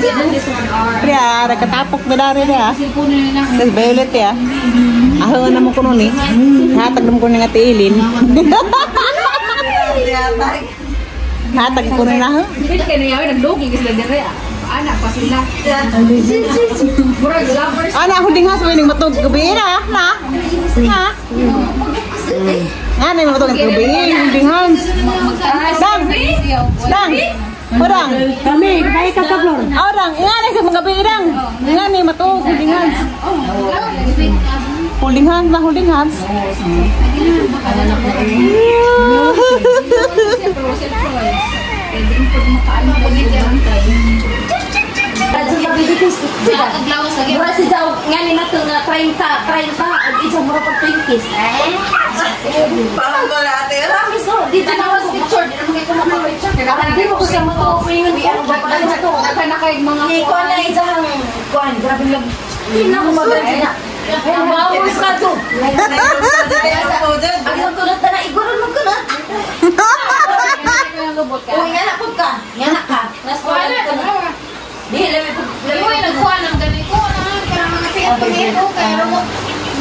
Kaya, nagkatapok na dari niya. Tapos violet ya. Ako nga naman ko nun eh. Hatag naman ko nga tiilin. Hatag ko na na. Pwede kayo nangyari, nagdogi kasi nagdere ah. Anak pa sila. Murag lovers. Ana, holding hands mo yung matug gabi na. Na? Ha? Nga na yung matug gabi. Holding hands. Dang! Dang! Odang! Kami, kaya ka kablor. Odang! Nga na sa mga gabi, dang! Nga na yung matug holding hands. Holding hands na, holding hands. Mura si Jaw, nga ni na ito nga 30, 30, at isa mura pag 20s. Parang ko na ate. Promise, oh, dito na ako picture, di naman kayo kumaka-picture. Hindi mo ko sa mga ingon, di ako ba ito? Nagka na kayo mga Ikuan na isang, kuan, grabe lang. Hindi na ako maganda na. Bawos ka to. Ang isang kunot na na, iguron mo kunot. Uy, nga na po ka. Nga na ka. Nas ko na. Di, lami po. Uy, nagkuha ng ganito. Ano, parang mga pinto, kaya mo.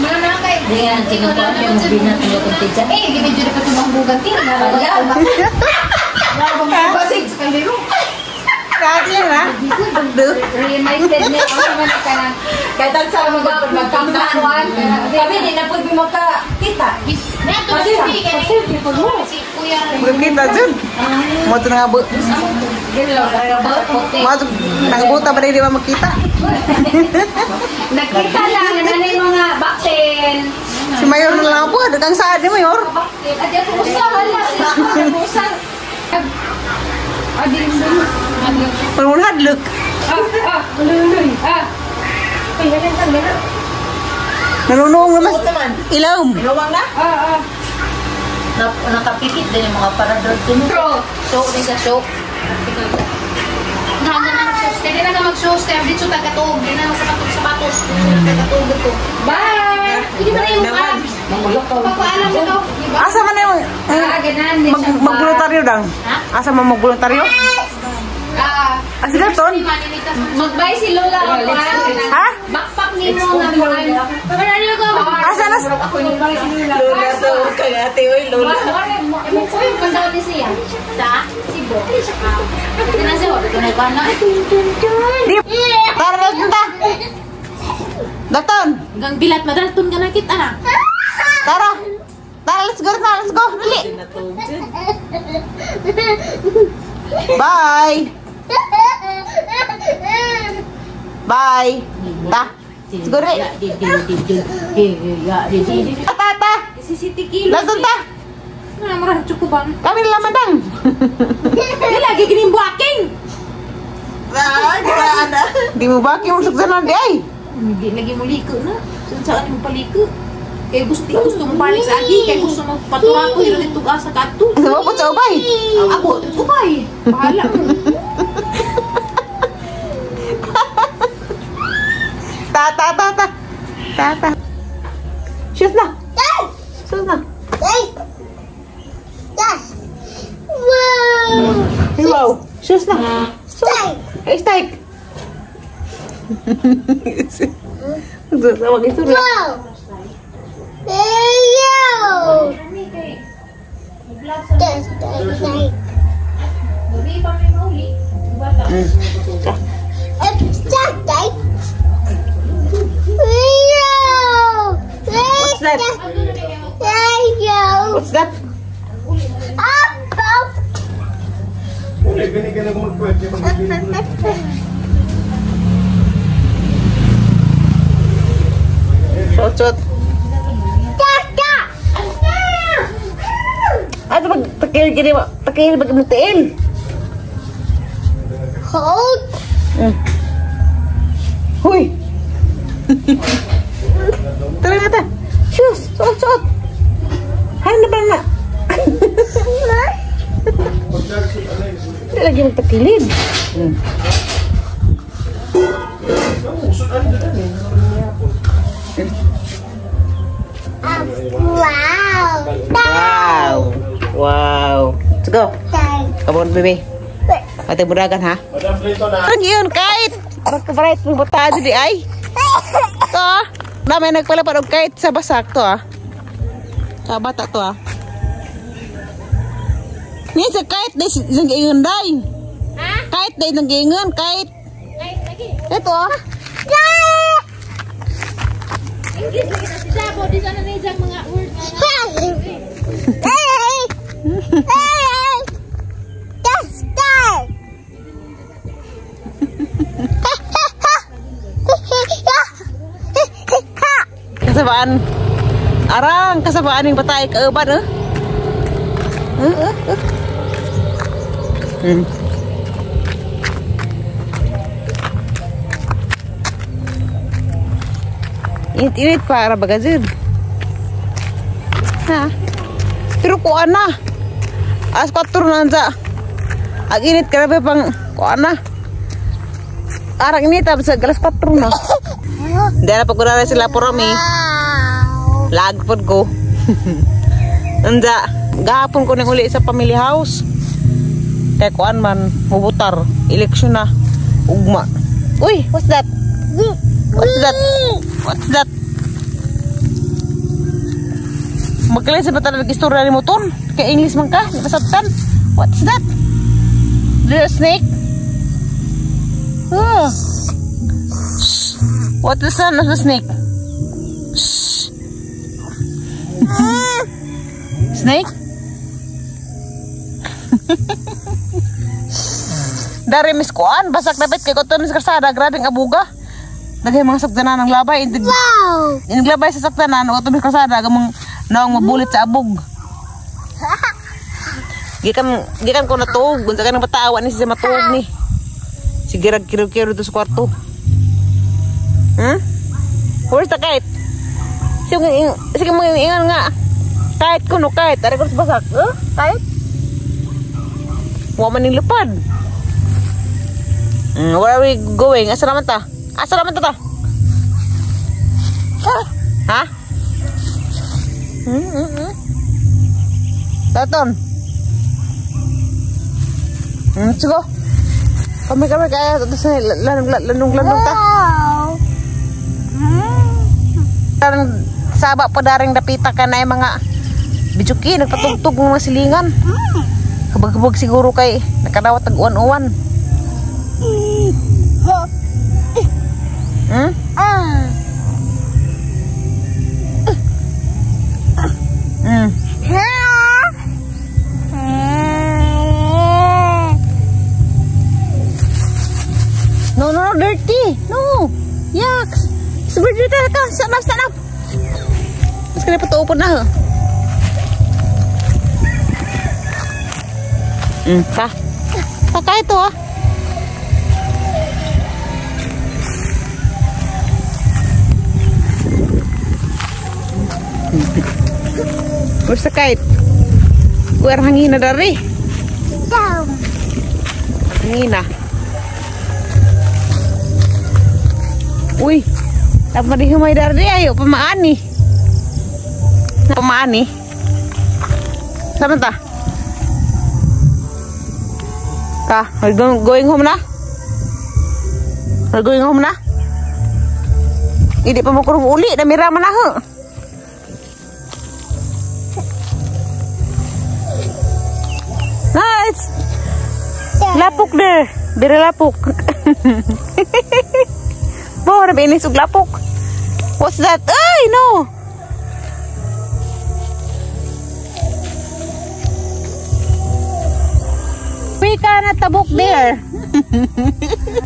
Mga na kayo. Di nga, sinukuha ko yung binatulog kong tija. Eh, di medyo dapat yung bugan tin. Wala. Basig sa kaliro. Dati yan ha? Reunited niya. Ako man ka na. Kahit ang sa mga Magkakuan. Kami di na po magkakita. Si Kuya. Magkita dyan. Mo ito nga bu. Mo ito nangabuta pa rin di ba magkita? Nagkita lang. Ano yung mga bakten. Si Mayor na lang po. Kang saan ni Mayor? Bakten. At yung usa. Wala. Usa. Pangunhad look. Ah, ah. Ah. Nanunoong naman. Ilom. Luwang na? Ah, ah. Nakapikit din yung mga parador din. Pro. Show din sa show. Kaya na mag-shows kaya dito tagatog, di na sa sapatos, tagatog ko. Bye. Hindi ba na yung abs? Papaalam ko. Asa man yung Ah, ganan magboluntaryo dang? Asa man magboluntaryo? Ah, Asa Dalton? Mag-buy si Lola ang Ha? Backpack ni mo nga kuan. Asa na? Lola sa kay ate. Uy, Lola. Siya. Sa? Cebu. Di. Tara Dalton ta. Dalton. Hanggang bilat, madalton ka na kita na. Tara. Tara, let's go na. Let's go. Dali. Bye. Bye. Ta. Let's go rin. Ta, ta. Dalton ta. Marang cukup bang. Kami na lamang dang. Di lagi gini buaking. Di mo ba kayo suksanan di ay? Hindi lagi mo liko na. Saan mo paliko? Kaya gusto mo balik sa agi. Kaya gusto mo paturato. Yung dito ka sa kato. Sa mapot sa ubay. Abo, ubay. Bahala mo. Ta, ta, ta, ta. Ta, ta. Shoes na. Shoes na. Hey, wow. Shoes na. Hey, steak. Tawag ito na. What's that? What's that? Suot, suot. Ano mag takil gini takil mag tiil. Hold. Huy. Tara na ta. Shoes, suot, suot. Ano na ba na? Hindi lagi magtakilid. Wow. Wow. Wow. Let's go. Come on, baby. Pati buragan ha. Ang yun, kahit. Arang kabarait mong bataan di ay. To ah. Dami nagpalapad og kahit sa basak to ah. Sa bata to ah. Ni sa kahit di isang giingon day. Ha? Kahit di isang giingon, kahit. Kahit lagi. Ito ah. English lagi na si Jabo. Di sana na isang mga words na. Kasabaan. Arang kasabaan yung batay kauban eh. Init-init para bagazid. Ha? Pero kuan na. Alas 4 na sa. Ang init grabe pang kuan na. Arang init tapos alas 4 na. Hindi na pagkurara sila puro mi. Lagpod ko. Anda, gahapon ko nang uli sa family house. Kaya kuan man, hubutar. Eleksyon na. Ugma. Uy, what's that? What's that? What's that? Magkalay sa bata nag-istorya ni Moton. Kaya English man ka, di masabtan. What's that? There's a snake? Oh. Shh. What's the sound of the snake? Shh. Snake? Dari mis kuan, basak dapat kay kuton mis karsada, grabeng abuga. Daghay mga sakdanan ng labay. Wow. Inaglabay sa sakdanan, o mis karsada, gamang naong mabulit sa abog. Gikan ko natuog, unsa kanang batawa ni siya matuog ni. Sige rag kiro-kiro to sa kwarto. Where's the kite? Sige mo ingan nga. Kahit kuno kahit, ari ko sa basak. Kahit? Wa man ning lupad. Where are we going? Asa naman ta? Asa naman ta ta? Ha? Taton. Let's go. Kami kaya sa lanong ta. Parang saba pa daring dapita ka na yung mga bijuki, nagpatugtog ng mga silingan. Kabag-kabag siguro kay nakadawat tag-uwan-uwan. No, no, no, dirty. No. Yucks. It's very dirty. Stand up, stand up. Mas kaya patuupod na. Pa. Paka ito ah. Where's the kite? Where hangina dari? Hangina. Uy, dapat dihumay dari ayo pamaani. Pamaani. Sama ta? Ka, we're going home na? We're going home na? Hindi pa mo kurong uli, namira man na ho. Nice. Lapok there. Bira lapok. Bo, nabinis og lapok. What's that? Ay, no. We cannot tabok there.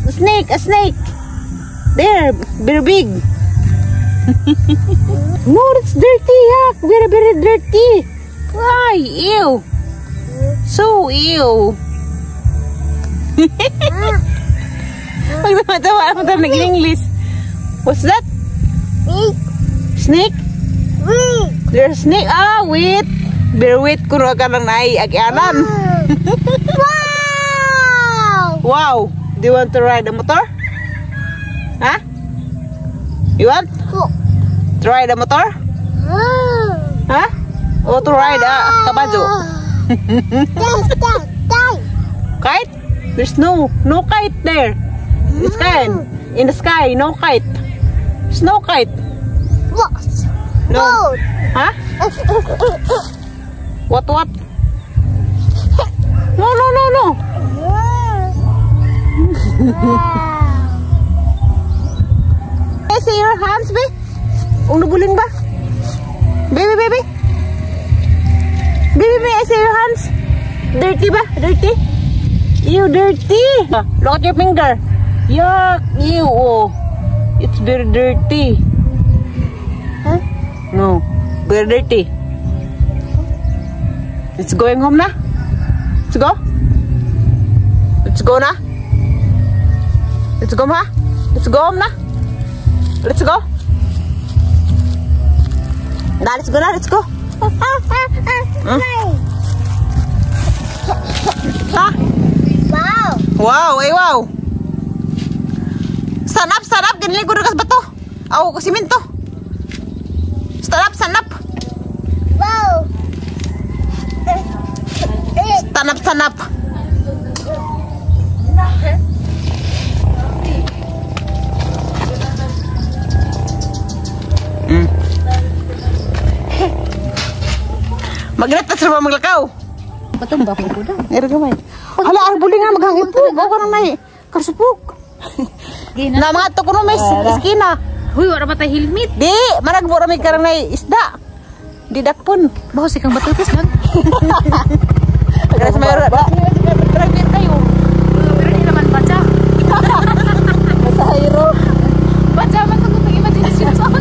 Snake, a snake. There, very big. No, it's dirty. Yeah, very, very dirty. Why? Ew. So ew. Pag tumatawa ako ng English. What's that? Snake? There's a snake. Ah, wait. Bear wait. Kuno ka lang naiagyanan. Wow! Wow! Do you want to ride the motor? Huh? You want? To ride the motor? Huh? Or to ride a kabajo? Kite? There's no kite there. It's sky. In the sky, no kite. There's no kite. What? No. Huh? What? No, no, no, no. I see your hands, babe. Ung nubuling ba? Baby, baby. Baby, may I see your hands? Dirty ba? Dirty? Ew, dirty. Look at your finger. Yuck. Ew. Oh. It's very dirty. Huh? No. Very dirty. It's going home na? Let's go. Let's go na. Let's go, ma. Let's go home na. Let's go. Na, let's go na. Let's go. Huh? Ha? Wow. Wow, ay wow. Stand up, stand up. Ganyan ko rin bato. Aw, simento. Stand up, stand up. Wow. Stand up, stand up. Magnat sa ba maglakaw? Patumba ko daw. Ero gamay. Hala, ang buling nga maghangipog. Ako nang nay karsupok. Na mga to kuno may iskina. Huy, wala ba tay helmet? Di, managbo ra may karanay isda. Di dakpon. Baho si kang batutis lang. Gracias mayor. Driver kayo. Pero di naman batya. Masahiro. Batya man ko kung imagination sa ako.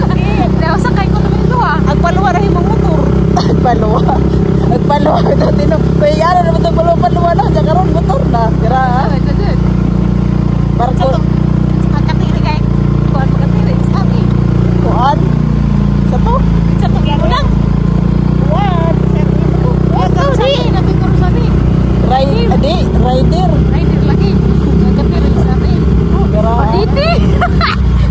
Daw sa kay ko naman duha. Agpaluwa ra himong motor. Agpaluwa. Agpaluwa dati no. Kay ara na man paluwa na sa karon motor na. Dira. Parang ko Makatiri kay kuan makatiri sa ami. Kuan. Sa to? Sa to gyud lang. Kuan. Sa di napikuro sa mi. Rider. Rider lagi. Makatiri sa mi. Dira. Diti.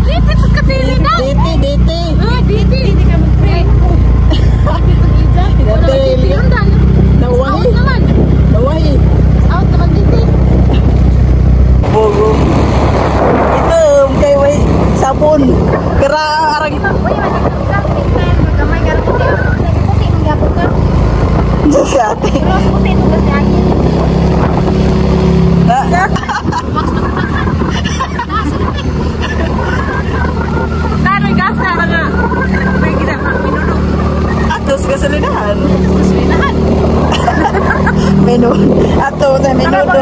Diti to katiri na. Diti, diti. Ah, diti. Diti ka mag-pray. Dito gid. Wala diti undan. Nawahi. Out naman. Nawahi. Out naman diti. Bogo. Itom kay way sabon. Kara arang Gamay ka puti. Puti mangyapon ka. Sa ate. Pero puti ito kasi angin. Tanoy gas na nga. May gina minuno. Atos gasolinahan. Gasolinahan. Menu. Ato na minuto.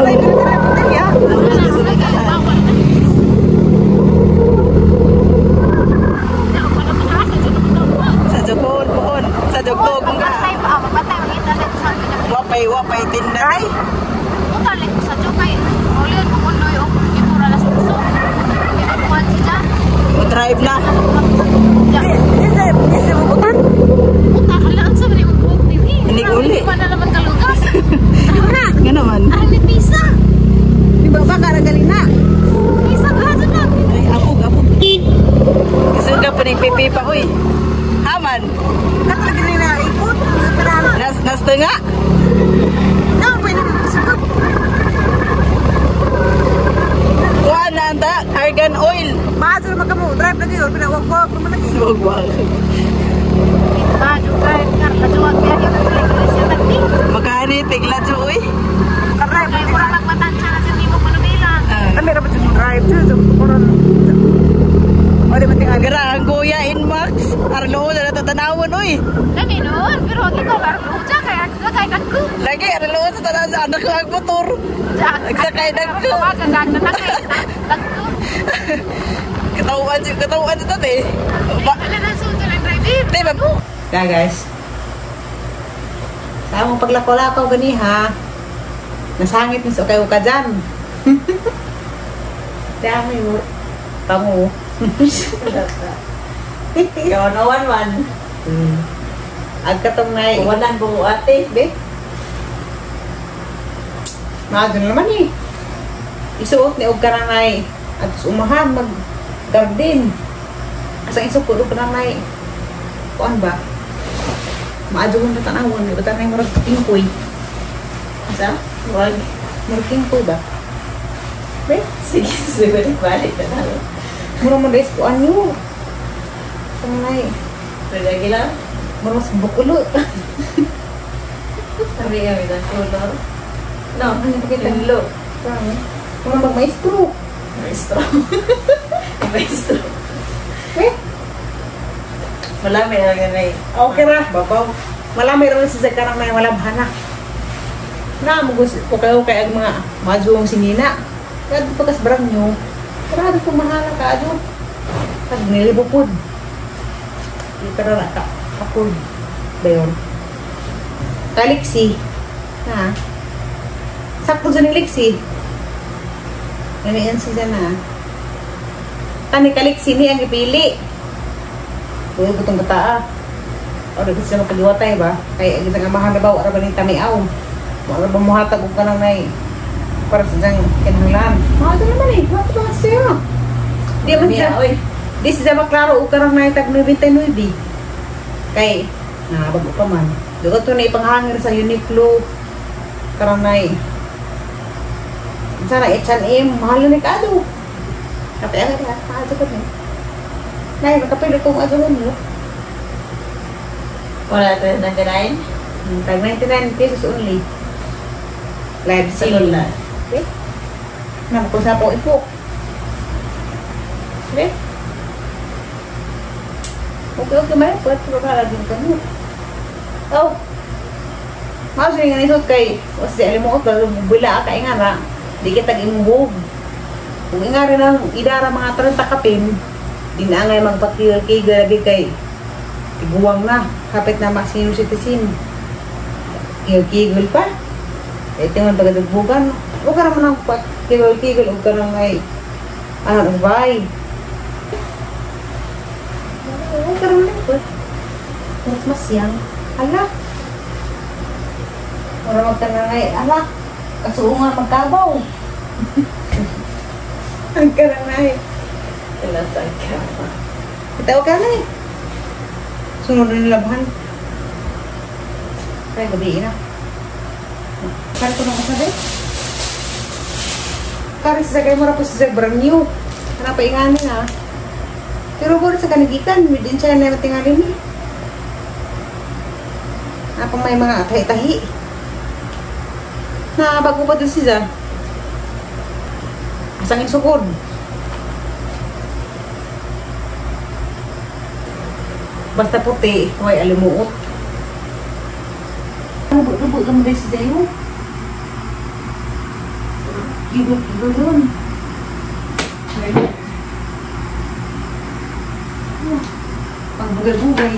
Sa jokon pohon, sa jokog ka. Wapay wapay tinday. Drive na. Hindi uli. Nga naman. Di ba ba karagaling na? Ay, apog, apog. Kasi ka pa ng pipi pa, uy. Haman. Nakalagaling na ikot. Nasta nga. No, pwede na kasugod. Kuha na anta, argan oil. Maaso naman ka mo. Drive na dito. Pinawag-wag naman lagi. Wag-wag. Magkani, tigla siya, uy. Drive. Kami rapat yung drive. O, di ba tingali? Gara, ang kuya in Max. Arlo na natatanawon, uy. Lagi noon, pero ikaw arlo siya kaya sakay dagko. Lagi, arlo sa tanan sa anak ko ang motor. Nagsakay dagko. Dagko. Katawaan siya, katawaan siya tate. Wala na sunod ang driver. Di ba? Kaya guys. Sa among paglakaw-lakaw gani ha. Nasangit ni sa kayo ka dyan. Dami mo. Pango. Ikaw na 1-1. Agkatong na Walan buo ate. Be. Maadyo naman eh. Isuot ni og kanangay at umahan mag garden. Asang isukod og kanangay. Kuan ba? Maadyo na tanawon, di ba tanay murag tingkoy. Sa? Wag. Murag tingkoy ba? Be? Sige, susunod balik na lang. Mura mo dahil kuan nyo. Tanay. Lagi lang. Mura mas bukulo. Sabi kami ng color. No, Ano pakita? Tinlo. Mura mag-maestro. Maestro. Maestro. Eh? Malami na lang na. Okay ra. Babaw. Malami rin si Zagka ng may malabhana. Na, magus, okay-okay ang mga majuong sinina. Kaya doon pagkas brand nyo, grabe po mahala ka, ano. Pag nilibupod. Di ka na ka, kapod. Ba yun? Kaliksi. Ha? Sakto dyan yung liksi. Ganyan siya na. Tani kaliksi ni ang ipili. Uy, butong kataa. O, di siya mapaliwatay ba? Kaya ang isang amahan na ba, wala ba ng tamiaw? Wala ba muhatag o ka nang nay para sa diyang kinahanglan? Mahal naman eh. Mahal pa siya. Di man siya. Di siya maklaro o ka nang nay tag 99. Kay, na bago pa man. Doon ito na ipanghangir sa Uniqlo. Karang nay. Sana H&M, mahal na ni Kado. Kape ang kaya, kaado ko ni. Nay, makapili kong ado mo. Wala tayo 99? Tag 99 pesos only. Live Sa sale. lula. Okay. Nam ko sa po ipo. Okay. Okay, okay, may pwede pa ka din kamo. Oh. Mao siya nga nisot kay o si alimuot ba bula ka nga na. Di kita imuhog. Kung nga rin ang idara mga 30 kapin, di na ngay magpakigil lagi kay tiguang na, kapit na mas senior citizen. Kigil pa. Ito nga pagkadagbugan. Huwag ka naman ang pagkigil-kigil, huwag ka nang ay, ano, bay. Huwag ka naman ang pag. Mas masyang. Hala. Mura magka na ngay, ala. Kasuungan magkabaw. Ang ka na ngay. Ilasang ka. Itaw ka na eh. Sunod na nilabhan. Kaya gabi na. Kaya ko nung kasabi. Kaya sa sakay mo na po sa brand new. Hanap pa inganin ha. Pero po sa kanigikan, made in China na tingalin ni. Napang may mga tahi-tahi. Na bago pa doon siya. Asang isukod. Basta puti, way alimuot. Lubog-lubog ka mo dahil si Zayo. Gigol-gigol yun. Pagbugay-bugay.